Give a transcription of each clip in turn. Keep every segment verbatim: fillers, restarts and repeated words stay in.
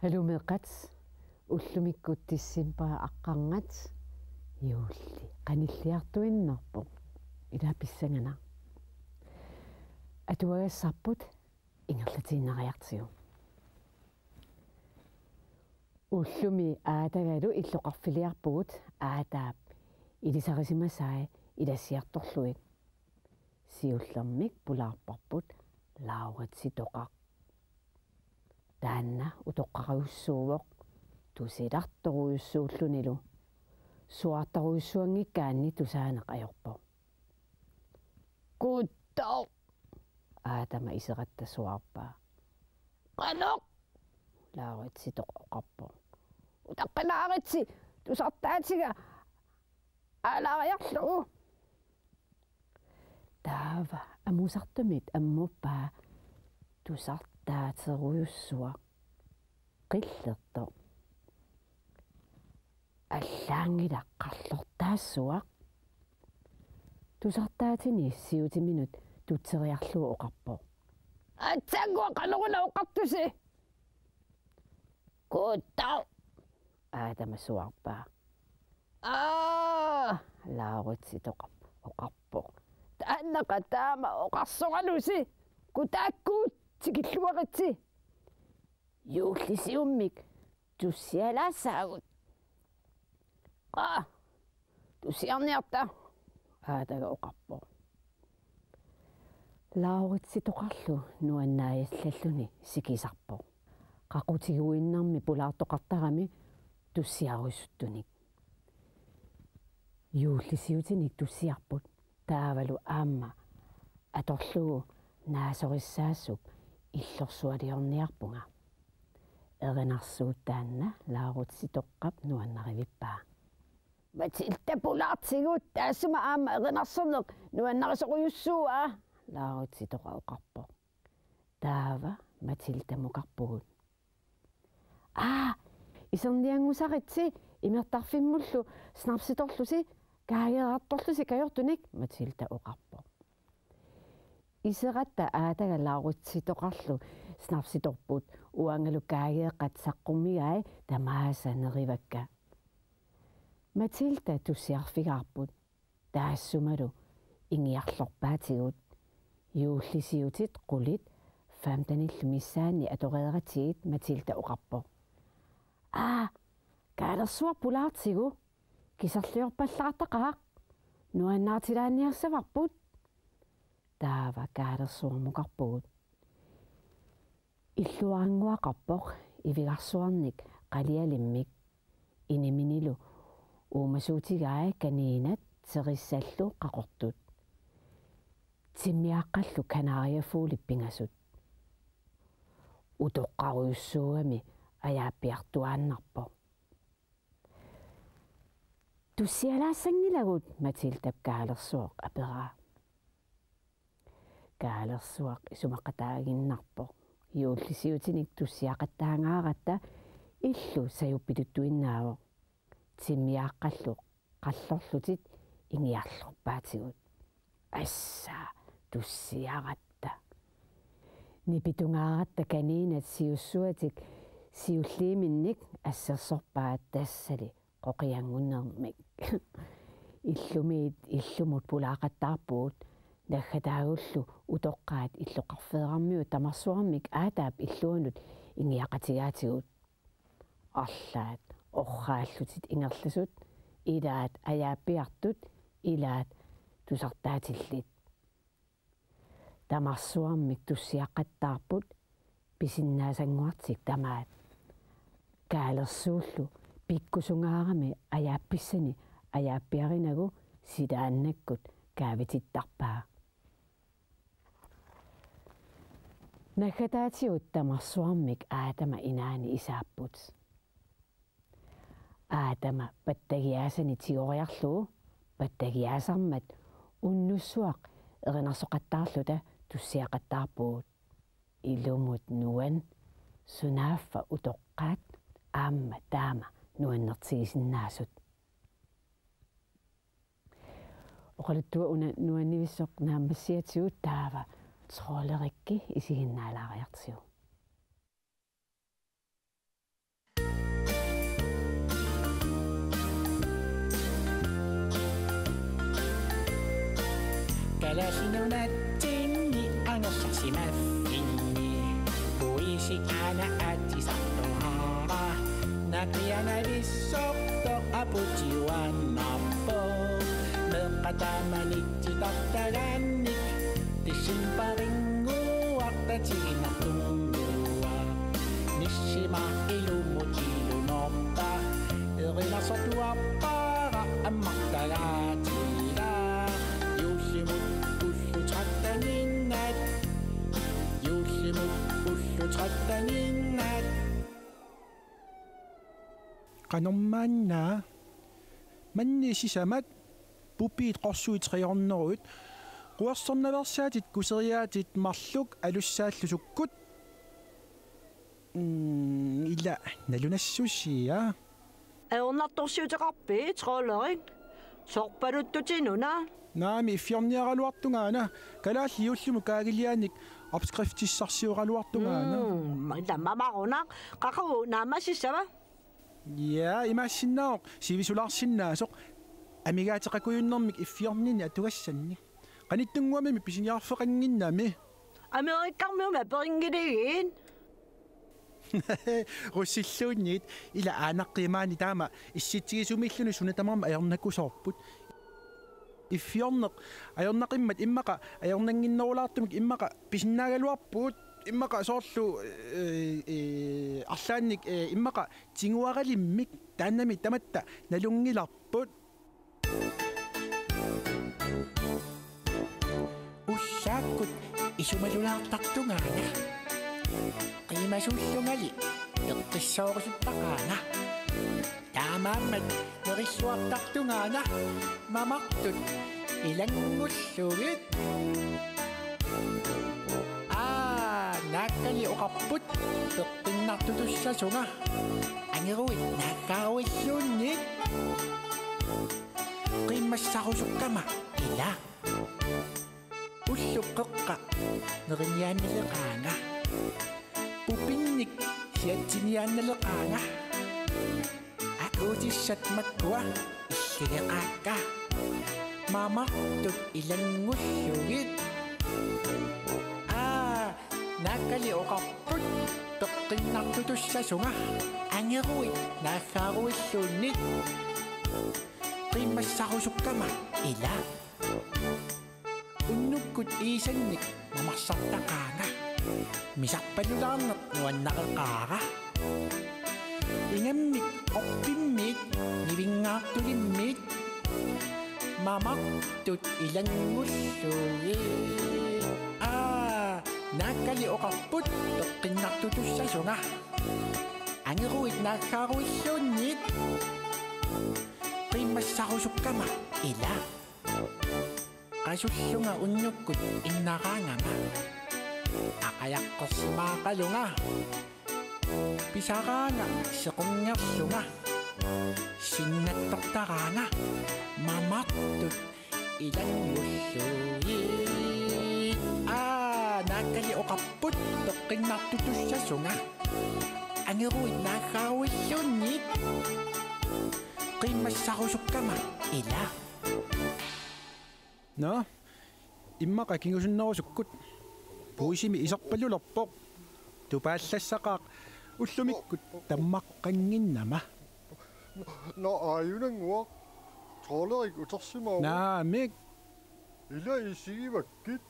Palumeeqqat, ullumikkut decembarip aqqarngat juulli qanilliartuinnarpoq. Ila pissanganaq. Atuagassarput ingerlatiinnariartigu. Ullumi aatagalu illoqarfiliarpugut aataap ilisarisimasai ilassiartorlugit. Siullermik pulaarparput Lauritsi Toqaq. Taanna utoqqarujussuuvoq, tusilartorujussuullunilu. Suaartorujussuanngikkaanni tusaaneq ajorpoq. Kuttaq! Aatama iseratta suaarpaa. Qanoq! Lauritsi Toqaq oqarpoq. Utaqqilaaritsi, tusartaatiga aalaariarlugu. Taava amusartumit ammuppaa tusartaaterujussuaq qillertoq. Allaanngilaq qarlortaassuaq. Tusartaatini siutiminut tutseriarlugu oqarpoq. Aatsaannguaq qanoruna oqartusi? Kuttaq! Aatama suaarpaa. Aa! Lauritsi Toqaq oqarpoq. Taannaqa taama oqarsoralusi. Kutaakkuut, tikilluaritsi. Juullisiummik tussialaassaagut. Qaa, tussiarniarta, aataga oqarpoq. Lauritsi Toqarlu nuannaajallalluni sikisarpoq, qaqutiguinnarmi pulaartoqartarami tussiarujussuunik. Juullisiutinik tussiarput, taavalu aamma atorlugu naasorissaasup illorsualiorniarpunga. Erinarsuup taanna Lauritsi Toqqap nuannarivippaa. Matilda, pulaartigut, taassuma aamma erinarsorneq nuannarisorujussuuaa, Lauritsi Toqaq oqarpoq. Taava Matilda mukarpugut. Aa, isernianngusaritsi, imertarfimmullu snapsitorlusi kaageerartorlusi kajortunik, Matilda oqarpoq. Iseratta aataga Lauritsi Toqarlu snapsitorput, uangalu kaageeqqat saqqummigai tamaasa nerivakka. Matilda tussiarfigaarput, taassumalu ingiarlorpaatigut. Juullisiutit qulit femtenillu missaanni atoreeratigit, Matilda oqarpoq. Aa, Kaalersuaq pulaartigu, kiserliorpallaartaqaaq, nuannaartilaanniassavarput. Taava Kaalersuaq mukarpugut. Illuarannguaqarpoq ivigarsuarnik qalialimmik, iniminilu uumasuutigai kaniinat terissallu qaqortut. Timmiaaqqallu kanariafuglip pingasut. Utoqqarujussuugami ajaappiartuaannarpoq. Tussialaassanngilagut, Matildap Kaalersuaq aperaa. Kaalersuaq isumaqataaginnarpoq. Juullisiutinik tussiaqattaangaaratta illu sajuppiluttuinnaavoq. Timmiaaqqallu qallorlutit ingiarlorpaatigut. Assa, tussiaratta. Nipitungaaratta kaniinat siussuatik siulliiminnik assersorpaat tassali qoqianngunnermik. Illumiit illumut pulaaqattaarpugut, naggataagullu utoqqaat illoqarfeerarmiut tamarsuarmik aataap illuanut ingiaqatigaatigut. Arlaat orraallutit ingerlasut, ilaat ajaappiartut, ilaat tusartaatillit. Tamarsuarmik tussiaqattaarput pisinnaasannguartik tamaat. Kaalersuullu pikkusungaarami ajaappissani ajaappiarinagu silaannakkut kaavitittarpaa. Naggataatigut tamarsuarmik aatama inaani isaapput. Aatama pattagiaasani tigoriarlugu pattagiaasarmat unnussuaq erinarsoqattaarluta tussiaqattaarpugut. Ilumut nuann, sunaaffa utoqqaat aamma taama nuannertigisinnaasut. Oqaluttuaq una nuannivissoq naammassiatigut, taava Trolderikki isiginnaalaariartigu. Kalaallit Nunaanni angerlarsimaffinni puisi aana aatsisartoq, aamma naqianavissortoq aputiuaannarpoq. Meeqqat taamani titartagaannik decembarinnguaq tatiginartunnguaq. Nissima ilumut ilumoorpa, erinarsortuarpara ammartagaatiga. Juullimut ullut tretteninnat, juullimut ullut tretteninnat. Qanormaanna? Manni sisamat, pupiit qorsuit tre hundrede, quersornaveersaatit kuseriaatit marluk alussaallu sukkut? Mm, ila nalunassusia. Ajornartorsiuteqarpit, trolderik? Sorpaluttutit una. Naamik, iffiorniaraluartungaana. Kalaallit juullimut kaagiliaannik opskriftissarsioraluartungaana. Mm, ila mamarunaq. Qaqugu naammassissava? Ja, imaassinnaavoq sivisulaarsinnaasoq amigaateqakujunnermik iffiorninni atugassanni. Qanittunnguamimi pisiniarfeqannginnami. Amerikkarmiuna aperinngiligit. Russilluunniit, ila aanaqqi maani taama issitsigisumiilluni suna tamarmi ajornakusoorput. Iffiorneq ajornaqimmat immaqa ajornannginnerulaartumik immaqa pisinnaagaluarpugut, immaqa soorlu, eh, eh, arlaannik, eh, immaqa tiguaralimmik, taannami tamatta nalunngilarput. Ullaakkut isumalulaartartungaana. Qiimasuullungali peqqissoorusuttaqaanga. Taamaammat nerilluartartungaana mamartut ilanngullugit. Aa, naakkali oqarput peqqinnartutussasunga. Angeruit naakkaaruilluunniit. Qiimmassarusukkama ila. Ullup qeqqa neriniaannaleqaanga. Pupinnik siatsiniaannaleqaanga. Akuutissat makkua illigeqaakka. Mamartut ilanngullugit. Aa, naakkali oqarput peqqinnartutussasunga. Angeruit naakkaaruilluunniit. Qiimmassarusukkama ila. Unnukkut iisannik mamarsartaqaanga. Misarpalulaarneq nuannareqaara. Ingammik orpimmiit nivinngaartulimmiit. Mamartut ilanngullugit. Aa, naakkali oqarput peqqinnartutussasunga. Angeruit naakkaaruilluunniit. Qiimmassarusukkama ila. Qasullunga unnukkut innaraangama. Aqajaqqersimaaqalunga. Pisaraanga sequngerlunga. Sinnattortaraanga. Mamartut ilanngullugit. Aa, naakkali oqarput peqqinnartutussasunga. Angeruit naakkaaruilluunniit. Qiimmassarusukkama ila. Nå, immaqa kingusunnerusukkut. Puisimi iserpalulerpoq. Tupaallassaqaaq ullumikkut tammaqqannginnama. Nå, aajunannguaq. Trolderik utersimaavoq. Naamik. Ila isigivakkit.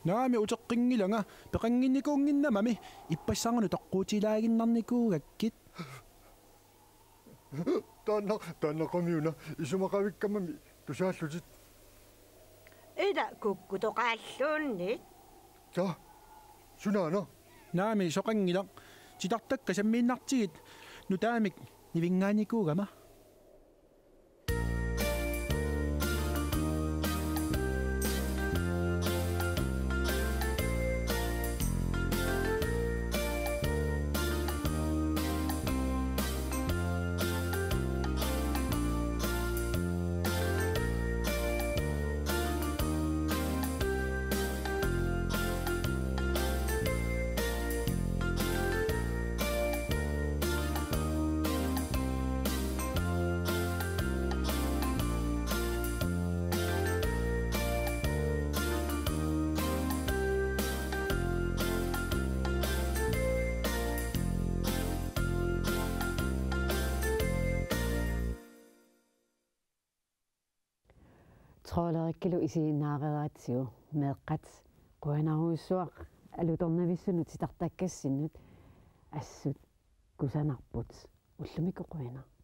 Naamik, uteqqinngilanga. Peqannginnikuunnginnamami. Ippassanganut toqquutilaaginnarnikuugakkit. Taanna, taanna qamiuna isumaqavikkamami tusaallutit. Ila kukkutoqaalluunniit. Taa, sunaana? Naamik, soqanngilaq. Titartakka sammiinnartigit nutaamik nivinngaanikuugama. Trolderikkilu isiginnaareeratsigu meeqqat, qujanarujussuaq alutornavissunut titartakkassinnut, assut kusanarput, ullumikkut qujanaq.